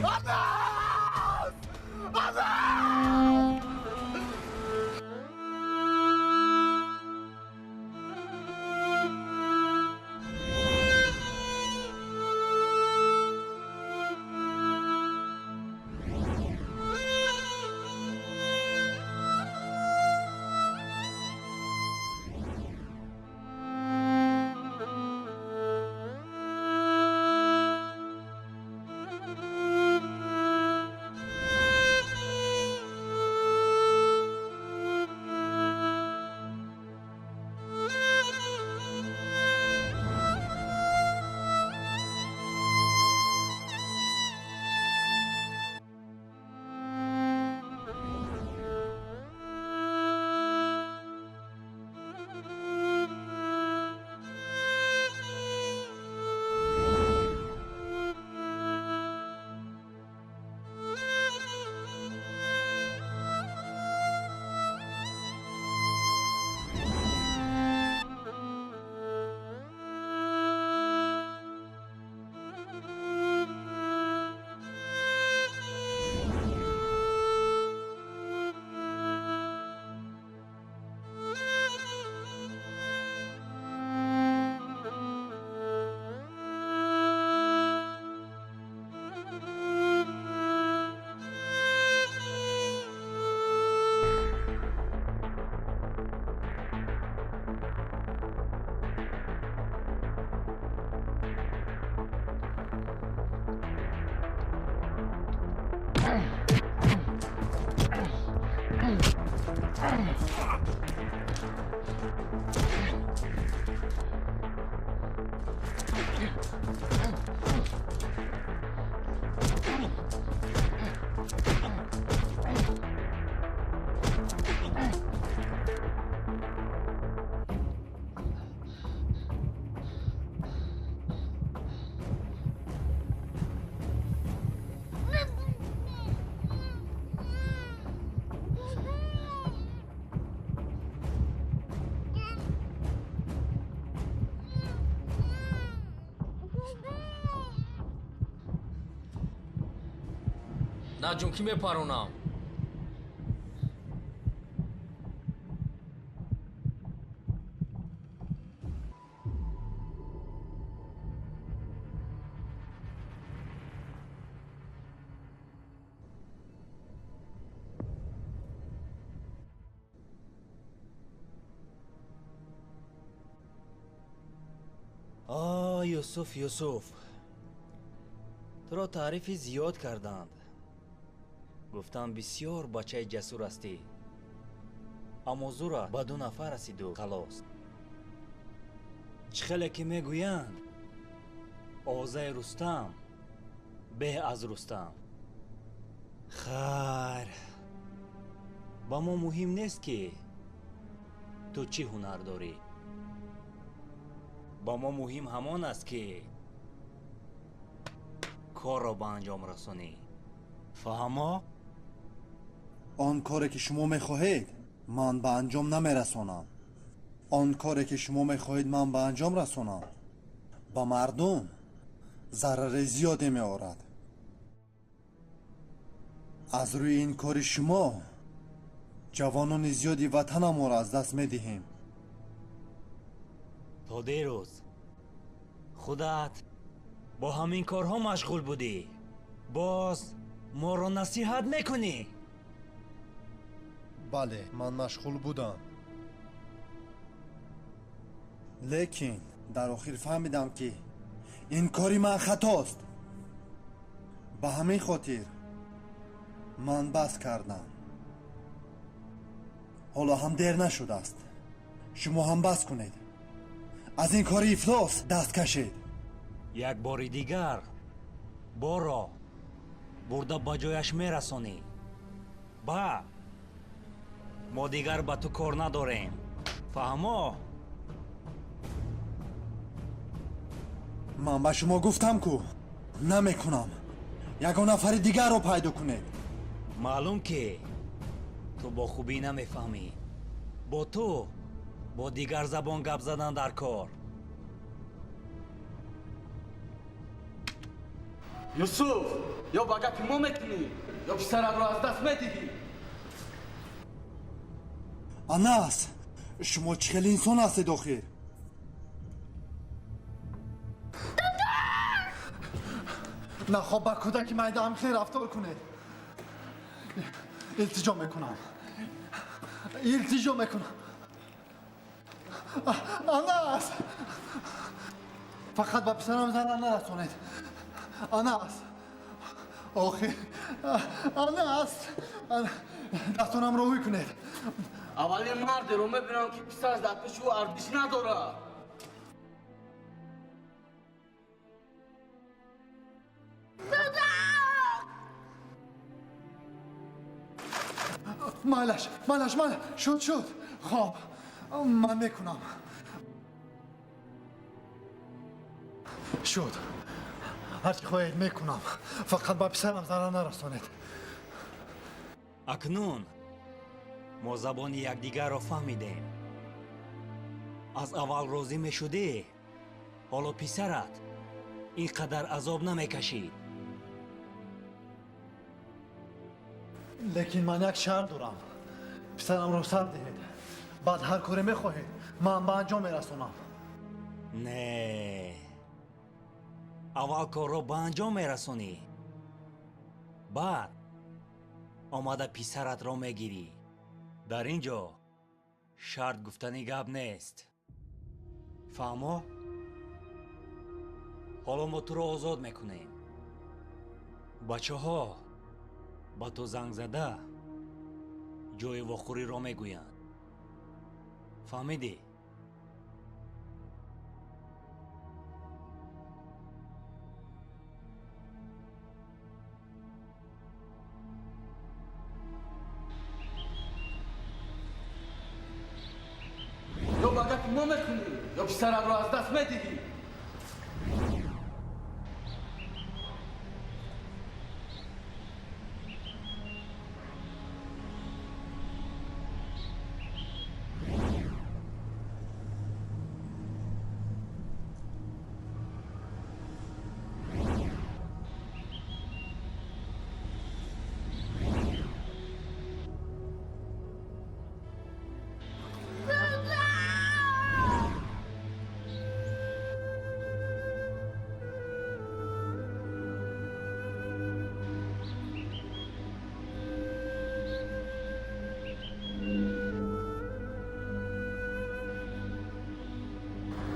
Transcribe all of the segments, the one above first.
Abbas! Abbas! Наҷун, ки мепаронам? О, Юсуф, Юсуф, туро таърифи зиёд карданд. Гуфтам, бисёр бачаи ҷасур ҳастӣ, аммо зура ба ду нафар расиду халос. Чӣ хеле ки мегӯянд, овозаи Рустам беҳ аз Рустам. Хайр, ба мо муҳим нест, ки ту чӣ ҳунар дорӣ. Ба мо муҳим ҳамон аст, ки корро ба анҷом расонӣ. Фаҳмо? Он коре ки шумо мехоҳед, ман ба анҷом намерасонам. Он коре ки шумо мехоҳед ман ба анҷом расонам, ба мардум зарари зиёде меорад. Аз рӯи ин кори шумо ҷавонони зиёди ватанамонро аз даст медиҳем. То дерӯз худат бо ҳамин корҳо машғул будӣ, боз моро насиҳат мекунӣ? Бале, ман машғул будам, лекин дар охир фаҳмидам, ки ин кори ман хатост. Ба ҳамин хотир ман бас кардам. Ҳоло ҳам дер нашудааст, шумо ҳам бас кунед, аз ин кори ифлос даст кашед. Як бори дигар борро бурда ба ҷояш мерасонӣ, ба мо дигар ба ту кор надорем. Фаҳмо? Ман ба шумо гуфтам ку, намекунам. Ягон нафари дигарро пайдо кунед. Маълум, ки ту бо хубӣ намефаҳмӣ. Бо ту бо дигар забон гап задан дар кор. Юсуф, ё ба гапи мо мекунӣ, ё писаратро аз даст медиҳӣ. Анас, шумо чӣ хел инсон ҳастед охир? Нахоб ба кӯдаки майда ҳамхел рафтор кунед. Илтиҷо мекунам, илтиҷо мекунам. Анас, фақат ба писарам зарар нарасонед. Анас, охир, Анас, дастонамро ҳуй кунед. Аввалин мардеро мебинам, ки писараш дар пеши ӯ арзиш надорад. Майлаш, майлаш, майлаш, шуд, шуд. Хоб, ман мекунам. Шуд, ҳарчи хоҳед мекунам, фақат ба писарам зарар нарасонед. Акнун мо забони якдигарро фаҳмидем. Аз аввал розӣ мешудӣ, ҳоло писарат ин қадар азоб намекашид. Лекин ман як шарт дорам. Писарамро сар диҳед, баъд ҳар коре мехоҳед ман ба анҷом мерасонам. Не, аввал корро ба анҷом мерасонӣ, баъд омада писаратро мегирӣ. Дар ин ҷо шарт гуфтани гап нест. Фаҳмо? Ҳоло мо туро озод мекунем. Бачаҳо ба ту занг зада ҷои вохӯриро мегӯянд. Фаҳмидӣ? Ё ба гапи мо мекунӣ, ё писаратро аз даст медиҳӣ.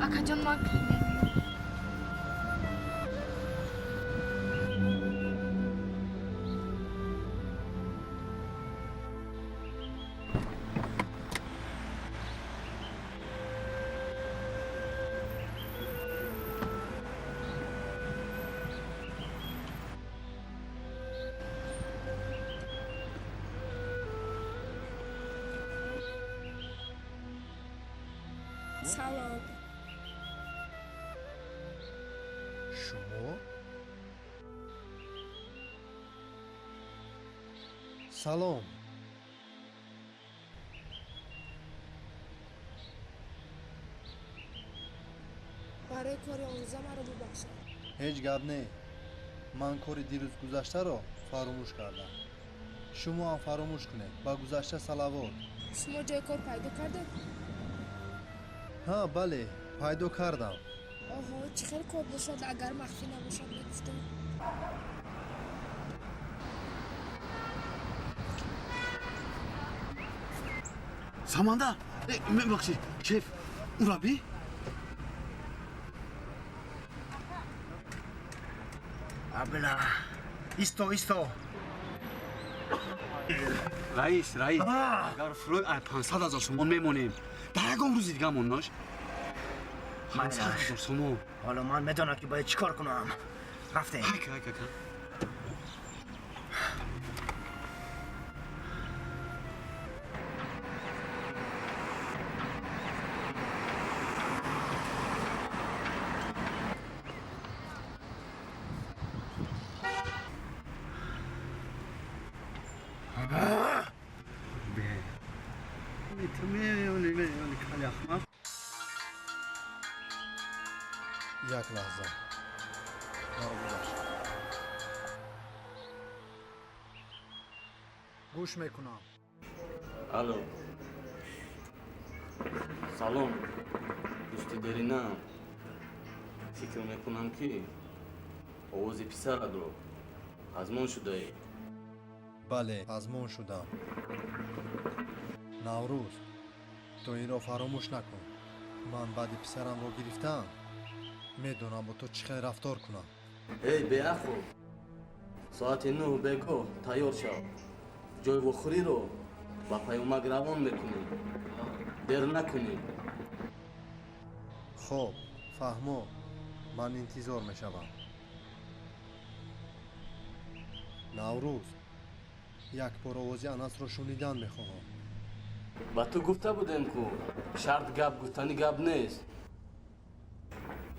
Акаҷон, ман клиник. Салом. Шумо? Салом. Барои кори онрӯза маро бубахшед. Ҳеҷ гап не. Ман кори дирӯз гузаштаро фаромӯш кардам. Шумо ҳам фаромӯш кунед. Ба гузашта салавот. Шумо ҷои кор пайдо кардед? Ҳа, бале, пайдо кардам. Оҳо, чӣ хел кор бошад, агар махфӣ набошад, мегуфтам. Самандар, мебахшед, шеф, ураби? Абла, исто, исто. Раис, раис, агар фурӯд ай 500 ҳазор сомон мемонем, дар ягон рӯзи дига моннош. 500 ҳазор сомон. Ҳоло ман медонам, ки бояд чӣ кор кунам. Рафтем. Ҳайка, ҳайка, ҳайка. Як лаҳза, маро бубахшед. Гӯш мекунам. Алло. Салом. Дӯсти деринам. Фикр мекунам ки овози писаратро пазмон шудаӣ. Бале, пазмон шудам. Наврӯз, ту инро фаромӯш накун. Ман баъди писарамро гирифтам, медонам бо ту чӣ хел рафтор кунам. Эй, беақл! Соати 9 бегоҳ тайёр шав. Ҷойи вохӯриро ба паёмак равон мекунӣ. Дер накунӣ. Хоб, фаҳмо, ман интизор мешавам. Наврӯз, як бор овози Анасро шунидан мехоҳам. Ба ту гуфта будем, ку шарт гап гуфтани гап нест.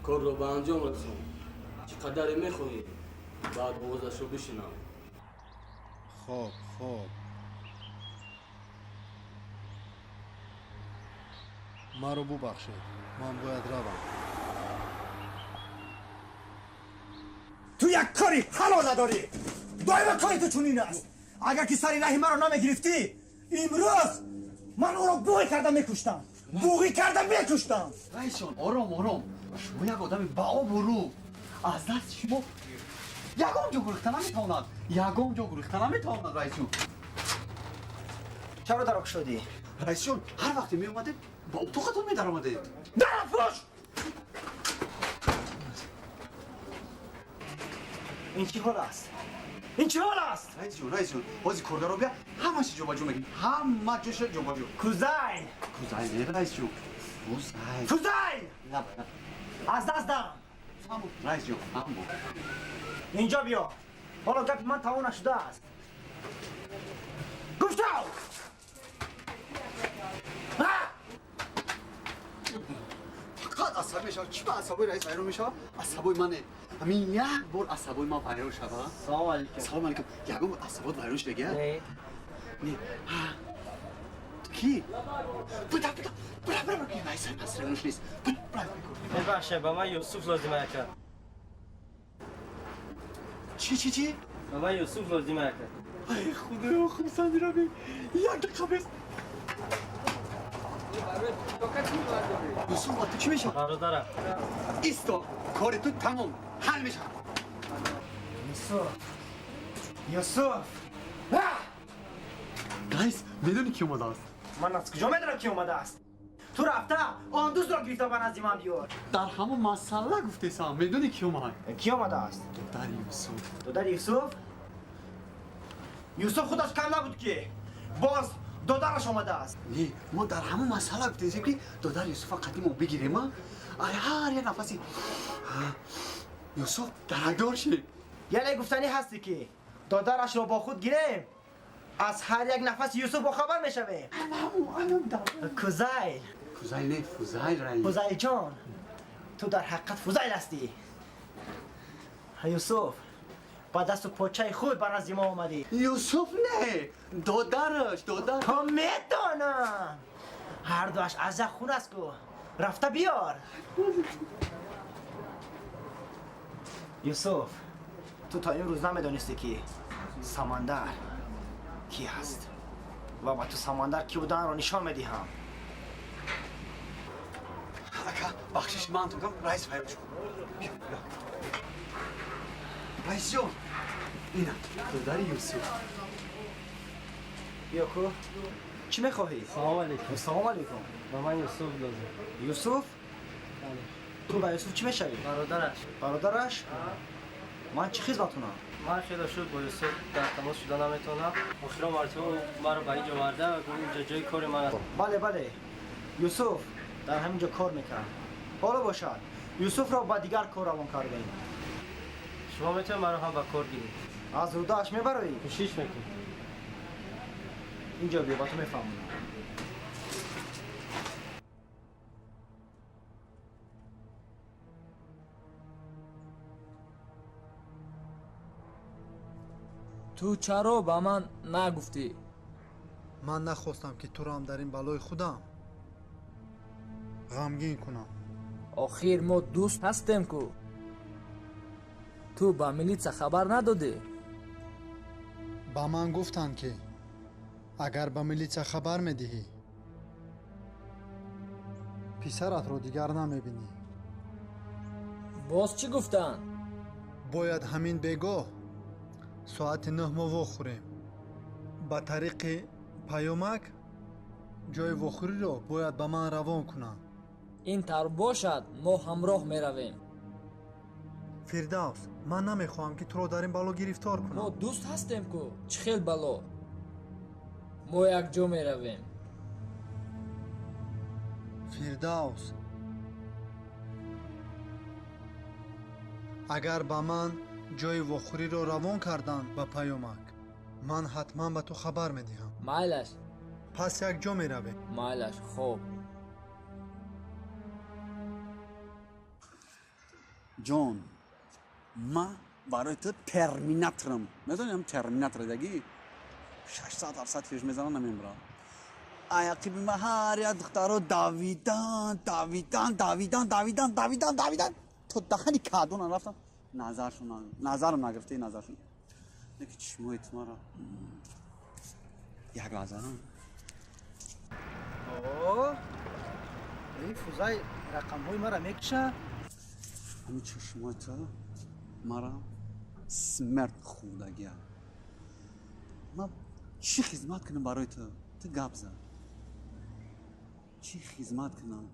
Корро ба анҷом расон. Чӣ қадаре мехоҳӣ, баъд овозашро бишинав. Хоб, хоб. Маро бубахшед, ман бояд равам. Ту як кори ҳалол надорӣ. Доимо кори ту чунин аст. Агар ки сари раҳи маро намегирифтӣ, имрӯз ман ӯро буғӣ карда мекуштам. Буғӣ карда мекуштам. Раисҷон, ором, ором. Шумо як одами баобрӯ. Аз дасти шумо ягон ҷо гурехта наметавонад. Ягон ҷо гурехта наметавонад, раисҷон. Чаро дарок шудӣ? Раисҷон, ҳар вақте меомадед, ба утоқатон медаромадед. Дарафӯш! Ин чӣ ҳол аст? Ин чӣ ҳол аст? Раисҷон, раисҷон, ҳозир коргаро бия, ҳамааш ҷобаҷо мекунем. Ҳама ҷоша ҷобаҷо. Кузайн! Кузайн, не, раисҷон. Кузайн. Кузайн! На, на. Аз даст дам. Фаҳмо, раисҷон, фаҳмо. Инҷо биё. Ҳоло гапи ман тамом нашудааст. Гуфтав! Фақат асабӣ мешавад. Чӣ ба асабои раис вайрон мешавад? Асабои мане. Ҳамин як бор асабои ман вайрон шавад. Салом алейкум. Салом алейкум. Ягон бор асабот вайрон шудагия? Не. Не. Ту кӣ? Буда, буда, буда, буда, ки раис масрануш нест. Буда, буда. Мебахшед, ба ман Юсуф лозим ака. Чӣ, чӣ, чӣ? Ба ман Юсуф лозим ака. Ай, худоё, хурсанди раби. Як дақиқа бес. Юсуф, ба ту чӣ мешавад? Бародарам. Исто, кори ту тамом. Ҳал мешавад. Юсуф! Юсуф! Раис, медонӣ ки омадааст? Ман аз куҷо медонам ки омадааст? Ту рафта он дӯстро гирифта ба назди ман биёр. Дар ҳамон масъала гуфтесам, медонӣ ки омад? Ки омадааст? Додари Юсуф. Додари Юсуф? Юсуф худаш кам набуд ки. Боз додараш омадааст. Не, мо дар ҳамон масъала гуфтесем ки додари Юсуфа қадимо бигирем, а? Ай ҳар як нафаси Юсуф даракдор шид. Яъне гуфтанӣ ҳасте ки додарашро бо худ гирем, аз ҳар як нафаси Юсуф бохабар мешавем. Кузайл. Фузайл не, Фузайл раис. Фузайлҷон, ту дар ҳақиқат фузайл ҳастӣ. Юсуф, ба дасту почаи худ ба назди мо омадӣ. Юсуф не, додараш, додар. То медонам. Ҳар дуаш аз як хун аст ку. Рафта биёр. Юсуф, ту то имрӯз намедонистӣ ки Самандар кӣ ҳаст ва ба ту Самандар кӣ буданро нишон медиҳам. Ака, бахшиш ман тукам, раис вайрон шуд. Раисҷон, ина додари Юсуф. Биё ку. Чӣ мехоҳӣ? Салом алейкум. Салом алейкум. Ба ман Юсуф лозим. Юсуф? Бале. Ту ба Юсуф чӣ мешавӣ? Бародараш. Бародараш? Ман чӣ хизматунам? Ман хеле шуд бо Юсуф дар тамос шуда наметавонам. Охирон мартиба ӯ маро ба инҷо оварда ва гуфт инҷо ҷои кори ман аст. Бале, бале. Юсуф дар ҳамин ҷо кор мекард. Ҳоло бошад, Юсуфро ба дигар кор равон кардем. Шумо метавонед маро ҳам ба кор гиред. Аз рӯдааш мебароӣ? Кӯшиш мекунем. Инҷо биё, ба ту мефаҳмонам. Ту чаро ба ман нагуфтӣ? Ман нахостам ки туро ҳам дар ин балои худам ғамгин кунам. Охир мо дӯст ҳастем ку. Ту ба милитса хабар надодӣ? Ба ман гуфтанд ки Агар ба милитсия хабар медиҳӣ, писаратро дигар намебинӣ. Боз чӣ гуфтанд? Бояд ҳамин бегоҳ соати 9 мо вохӯрем. Ба тариқи паёмак ҷои вохӯриро бояд ба ман равон кунанд. Ин тавр бошад, мо ҳамроҳ меравем. Фирдавс, ман намехоҳам, ки туро дар ин бало гирифтор кунам. Мо дӯст ҳастем ку, чӣ хел бало? Мо якҷо меравем. Фирдавс, агар ба ман ҷои вохӯриро равон карданд ба паёмак, ман ҳатман ба ту хабар медиҳам. Майлаш. Пас якҷо меравем. Майлаш, хоб. Ҷон, ман барои ту терминаторам. Медонӣ ҳам терминатор дагӣ? 600-700 фиш мезанам, намемирам. Аяқиби ман ҳар як духтаро давидан, давидан, давидан, давидан, давидан, давидан то дахани кадона рафтам. Назаршон, назарам нагирифта, назаршон. Леки чишмои ту мара як лаҳза. О, ин фузай рақамҳои мара мекушад. Ҳамин чишмои ту мара смерт хӯрдагия. Ман чӣ хизмат кунам барои ту? Ту гап зан. Чӣ хизмат кунам?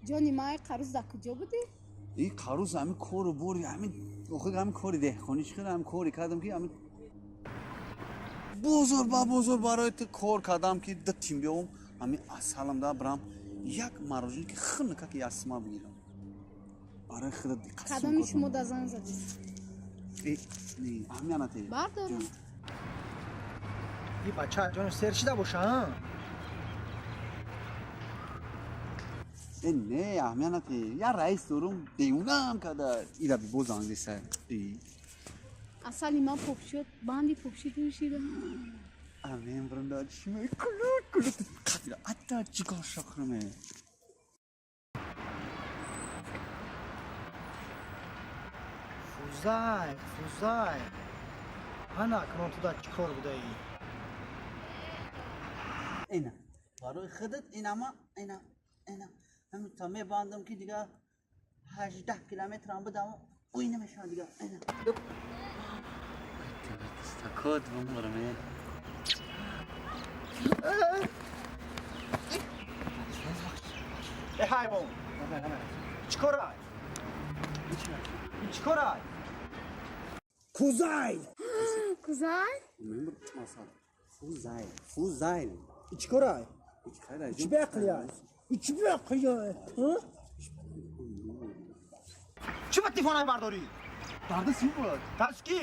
Ҷони май, қаруз дар куҷо будӣ? Ин қаруз ҳамин кору бори, ҳамин охир ҳамин кори деҳқонӣ чӣ ҳамин кори кардам, ки ҳамин бозор ба бозор барои ту кор кардам, ки ду тим биёвам, ҳамин асалам да бирам як марожине ки хунука ки ясма бигирам. Барои худат Кадоми шумо да занг задӣ? Аҳамиянате. Бардорам. И бача ҷони сер шида боша, а? Э, не, аҳамиянате. Я раис дорум, девонаам када. Ира бибо занг деса. Асали ман попшуд, банди попшид мешида. Амин бранда чишмои кулут кулут қатира. Ата чикор шохраме. Фузай, Фузай. Ана акнун ту дар чӣ кор будаӣ? Ина барои худат инама ина ина ҳамин та мебандам, ки дигар 18 километрам будам, ӯй намешавад дигар. Ина. Такот бумраме. Э, ҳайвон! Чӣ корай? Чӣ корай? Кузай! Кузай? Фузайл, Фузайл. Чӣ корай? Чӣ беақлия? Чӣ беақлия? Чӣ ба телефонай бардорӣ? Дарда сим буд. Дарс ки?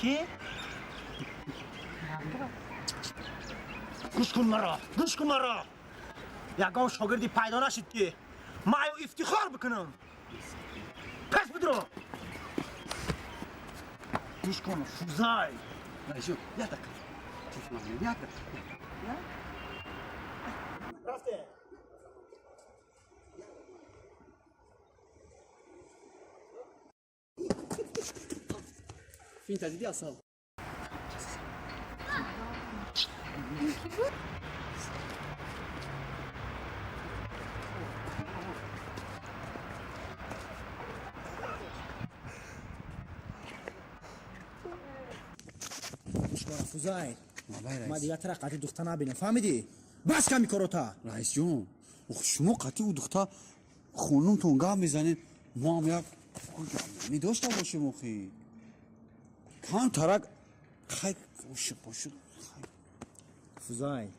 Ки? Гӯш кун маро, гӯш кун маро. Ягон шогирди пайдо нашид, ки ман аю ифтихор бикунам. Пас бидро. Гӯш кун, Фузай. Як дақиқа. Телефон як дақиқа. Рафте. Финта диди асал. Фузай, ман дигар тара қатъи духта набинам, фаҳмидӣ? Бас ками корота. Раисҷон, шумо қатъи ӯ духта хонумтон гап мезанед, мо ҳам як медошта бошем охи. Кам тарак хай ошиқ бошиқ. Фузай.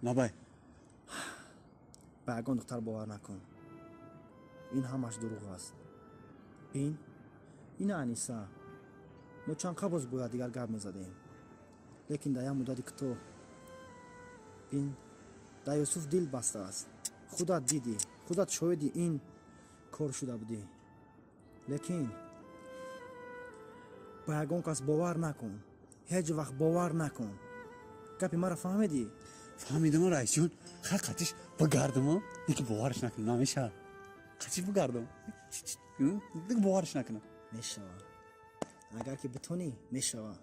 Набай. Ба ягон духтар бовар накун. Ин ҳамаш дурӯғ аст. Бин, ина Аниса. Мо чанд қабл боз бояд дигар гап мезадем. Лекин дар як муддати кӯтоҳ. Бин, дар Юсуф дил бастааст. Худат дидӣ, худат шоҳиди ин кор шуда будӣ. Лекин ба ягон кас бовар накун. Ҳеҷ вақт бовар накун. Гапи маро фаҳмидӣ? Фаҳмидам, раисҷон, хай қатиш бигардам, яки боварш накунам, намешавад. Қатиш бигардам, диг боварш накунам. Мешава. Агар ки битонӣ, мешава.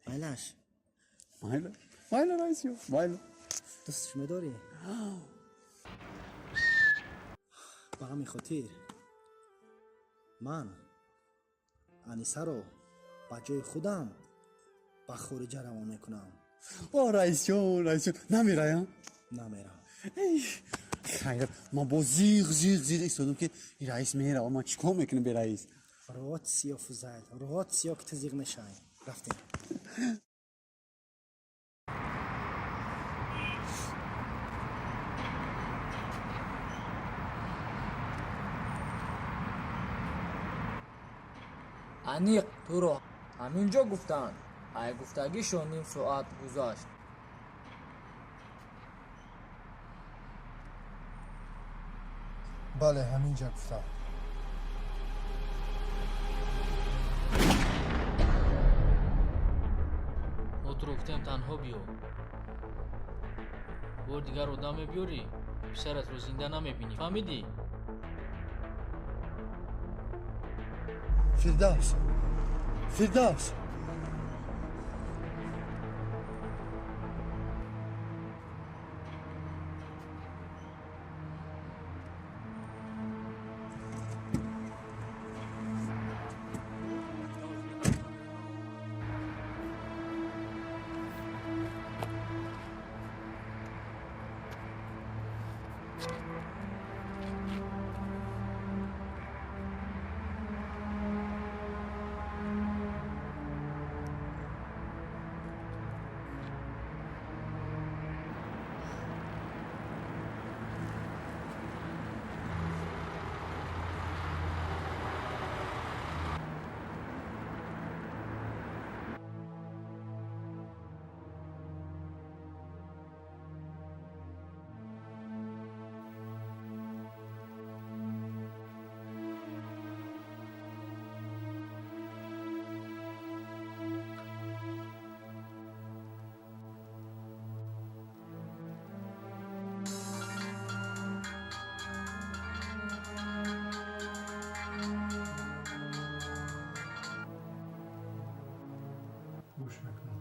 Майлаш. Майла. Майла, раисҷон, майла. Дӯстш медорӣ? Ба ҳамин хотир ман Анисаро ба ҷои худам ба хориҷа равон мекунам. О, раисҷон, раисҷон, намераям? Намерам. Хайр, ман бо зиғ зиғ зиғ истодам, ки раис мерава, ман чӣ кор мекунам бе раис? Роҳат сиё, Фузайл, роҳат сиё, ки ту зиғ мешавӣ. Рафтем. Аниқ туро ҳамин ҷо гуфтанд. Ай гуфтагишон ним соат гузашт. Бале, ҳамин ҷа гуфтам. Мо туро гуфтем, танҳо биё. Бор дигар одам мебиёрӣ, писаратро зинда намебинӣ, фаҳмидӣ? Фирдавс, Фирдавс! Гӯш мекунам.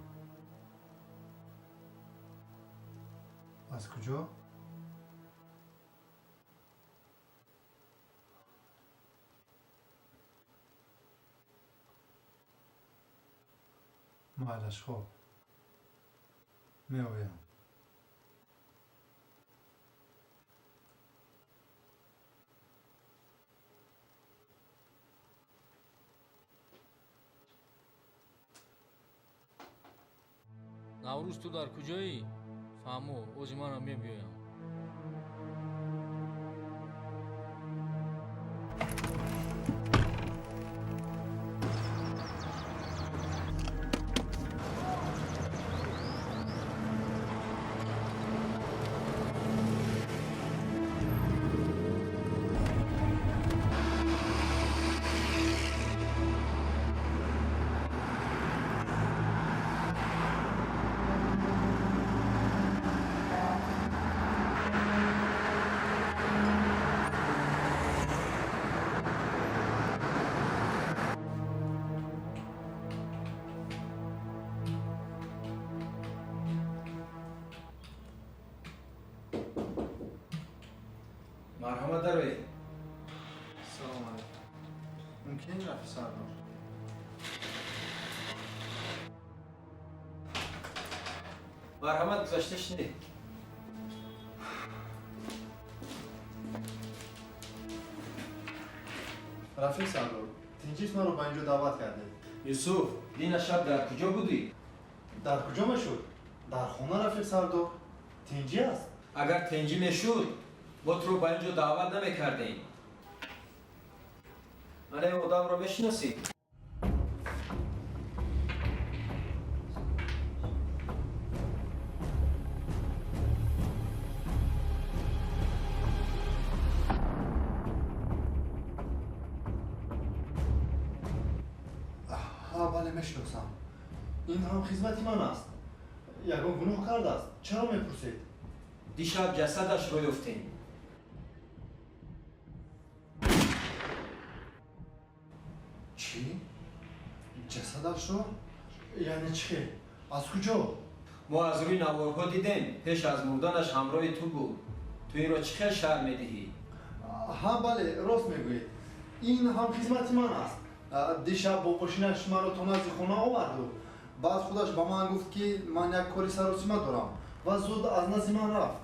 Аз куҷо? Майлаш, хоб, меоям. Наврӯз, ту дар куҷоӣ? Фаҳмо, ози манам мебиёям. Марҳамат, дароед. Салом алейкум. Мумкин, Рафиқ сардор? Марҳамат, гузашта шинед. Рафиқ сардор, тинҷист, маро ба инҷо даъват кардед? Юсуф, дина шаб дар куҷо будӣ? Дар куҷо мешуд? Дар хона, Рафиқ сардор. Тинҷӣ аст. Агар тинҷӣ мешуд, мо туро ба ин ҷо даъват намекардем. Мана ин одамро мешиносӣ? Ҳа, бале, мешиносам. Ин ҳам хизмати ман аст. Ягон гуноҳ кардааст? Чаро мепурсед? Дишаб ҷасадашро ёфтем. Чӣ? Ҷасадашро? Яъне чӣ? Аз куҷо? Мо аз рӯи наворҳо дидем, пеш аз мурданаш ҳамроҳи ту буд. Ту инро чӣ хел шарҳ медиҳӣ? Ҳа, бале, рост мегӯед. Ин ҳамхизмати ман аст. Дишаб бо мошинаш маро то назди хона оварду баъд худаш ба ман гуфт, ки ман як кори саросима дорам ва зуд аз назди ман рафт.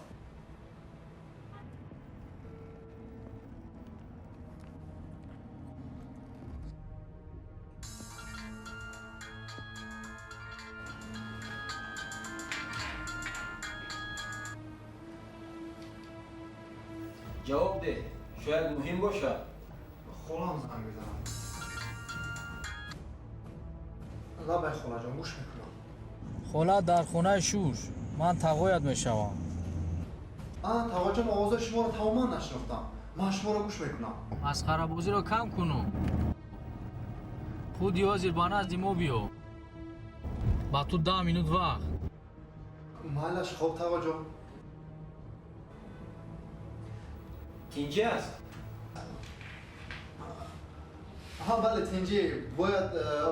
Ҷавоб деҳ, шояд муҳим бошад. Холам занг мезанад. Лабай, холаҷон, гӯш мекунам. Хола дар хонаи шуш, ман тағоят мешавам. А, тағоҷон, овозаи шуморо тамоман нашинохтам. Ман шуморо гӯш мекунам. Масхарабозиро кам куну худи ҳозир ба назди мо биё. Ба ту 10 минут вақт. Майлаш, хоб, тағоҷон. Тинҷӣ аст? Ҳа, бале, тинҷӣ. Бояд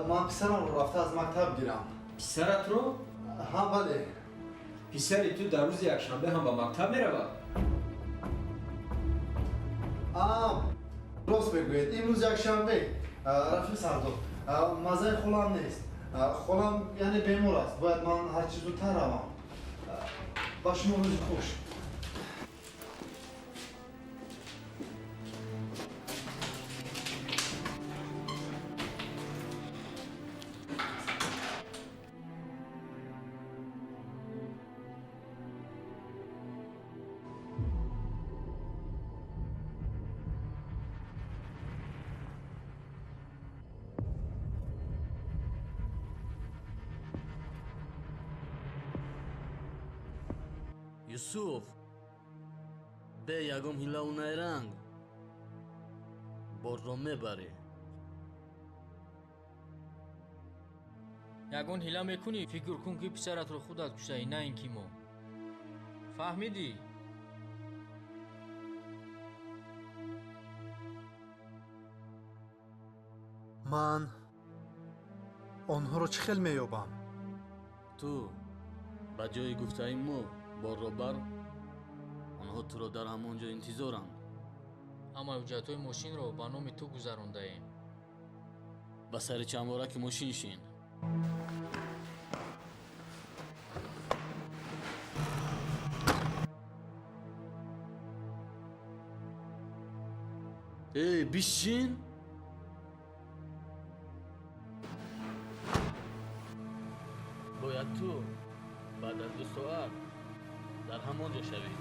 ман писарамро рафта аз мактаб гирам. Писаратро? Ҳа, бале. Писари ту дар рӯзи якшанбе ҳам ба мактаб меравад? А, рост мегӯед, имрӯз якшанбе. Рафиқ Сардор, маззаи холам нест. Холам яъне бемор аст. Бояд ман ҳарчи зудтар равам. Ба шумо рӯзи хуш. Юсуф, бе ягон ҳилаву найранг борро мебарӣ. Ягон ҳила мекунӣ, фикр кун, ки писаратро худат куштаӣ, на ин ки мо. Фаҳмидӣ? Ман онҳоро чӣ хел меёбам? Ту ба ҷои гуфтаи мо борро бар, онҳо туро дар ҳамон ҷо интизоранд. Ҳамаи ҳуҷҷатҳои мошинро ба номи ту гузарондаем. Ба сари чандбораки мошин шин. Эй, бишин! Бояд ту баъд аз 2 соат дар ҳамон ҷо шавӣ.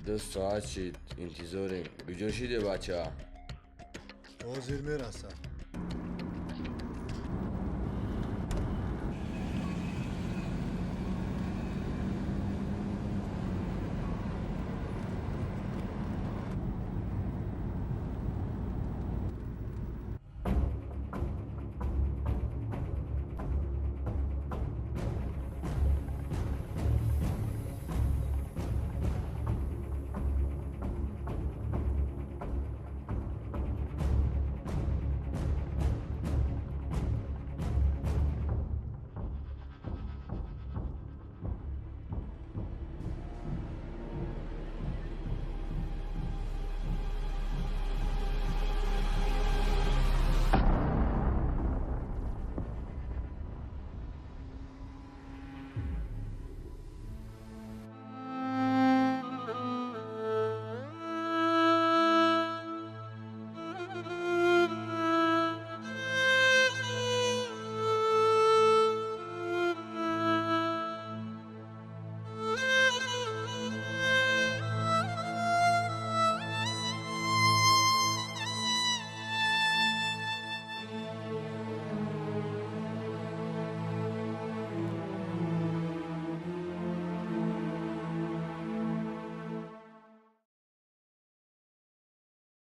2 соат шид, интизорем. Куҷо шиде бача? Ҳозир мерасад.